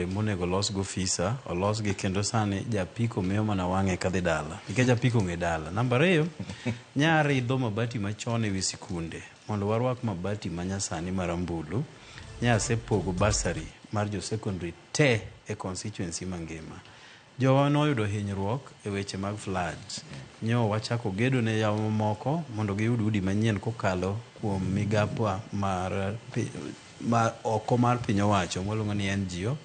Monego losgo fisa olosgi kendo sani japiko miyo mana wang'e kadhi dala nikech japiko ong'e dala. Namba ariyo, nyaridho mabati machon ewi sikunde mondo warwak mabati manyasani marambulu. Nyasepogo bursary mar jo secondary te e constituency mangima. Jowa noyudo hinyruok e weche mag floods. Nyo wachako gedo ne yawa mamoko mondo giyud udi manyien kokalo kuom migapwa mar, mar oko mar piny owacho mwaluongo ni NGO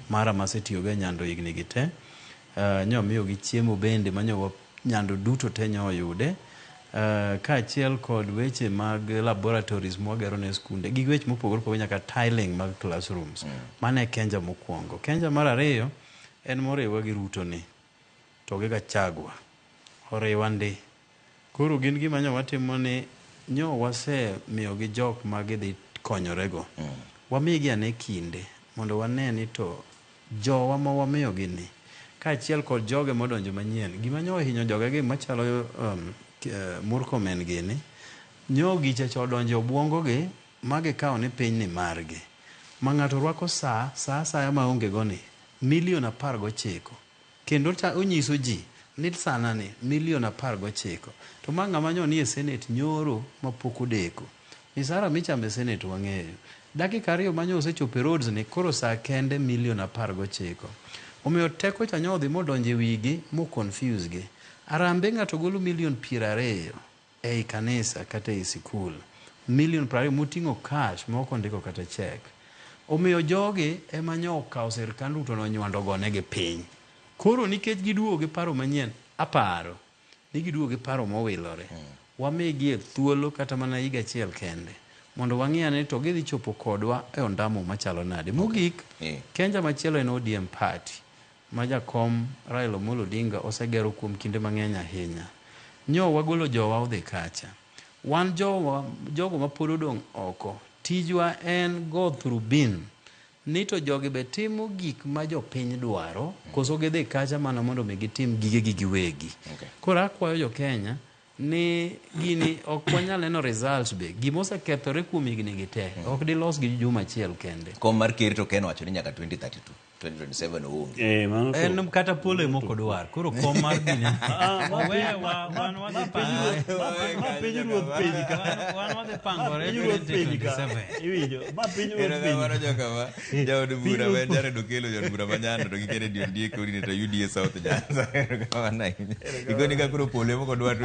mara masetiyogo e nyando higni gi te. Nyo miyogi chiemo bende manyo nyando duto te nyo oyude. Kaachiel kod weche mag laboratories mwagero ne skunde gi weche mopogore opogore nyaka tiling mag classrooms. Mano e Kenja mokwongo. Kenja mar ariyo en moriwa gi Ruto ni to gi Gachagua oriwa ndi. Koro gin gima nyo watimo ni nyo wasemiyogi jok ma gidhi konyorego. Wamigi ane kinde mondo wane ni to jowa ma wamiyogi ni kaachiel kod joge modonjo manyien gima nyo ohinyo jogegi machalo Murkomen gini nyo gicha cha odonjo e obwongo gi ma gikawo ni piny ni margi ma ng'ato rwako saa saa asaya maonge go ni milion 19 kendo onyiso ji ni sana ni milion 19 to ma ng'ama nyo nie senate nyoro mapok odeko misara michamo e senate wang'eyo dakika ariyo manyo osechopo e roads ni koro saa kende milion 19 omiyo teko cha nyo odhi modonjo e wigi mo confuse gi arambe ng'ato golo milion 20 ei kanisa kata ei sikul milion 20 moting'o cash ma ok ondiko kata cheque omiyo jogi ema nyo okawo sirkand Ruto nonywando gonegi piny koro nikech giduogo gi paro manyien aparo ni giduogo gi paro mowilore wamigie thuolo kata mana higa achiel kende mondo wang'i ane to gidhi chopo kodwa e ondamo machalo nade mogik Kenja machielo en ODM party ma jakom Raila Amolo Odinga osegero kuom kinde mang'eny ahinya. Nyo wagolo jowa odhi kacha. Wan jowa, jogo mapod odong' oko, tijwa en go through ni to jogi be timo gik ma jopiny dwaro koso gidhi kacha mana mondo mi gitim gigegi giwegi. Koro akwayo jo Kenya ni gini ok wanyal neno results be gima osekethore kuom higni gi te ok dilos gi juma achiel kende. Kom mar ker to Ken owacho ni nyaka 2032 2027 oonge. Mano to En kata polo ema ok odwar. Koro kom mar gini. Owewa wan wadhi pangore. Ma piny ruoth piny ka. Wan wadhi pangore Piny ruoth piny ka. 2027. Iwinjo? Ma piny ruoth piny Erokamano ka. jokama. Jaod bura ma en Jared Okello, jaod bura ma Nyando to gi Kennedy Ondiek coordinator UDA South Nyanza. Erokamano ahinya. Igoni ka koro polo ema ok odwar.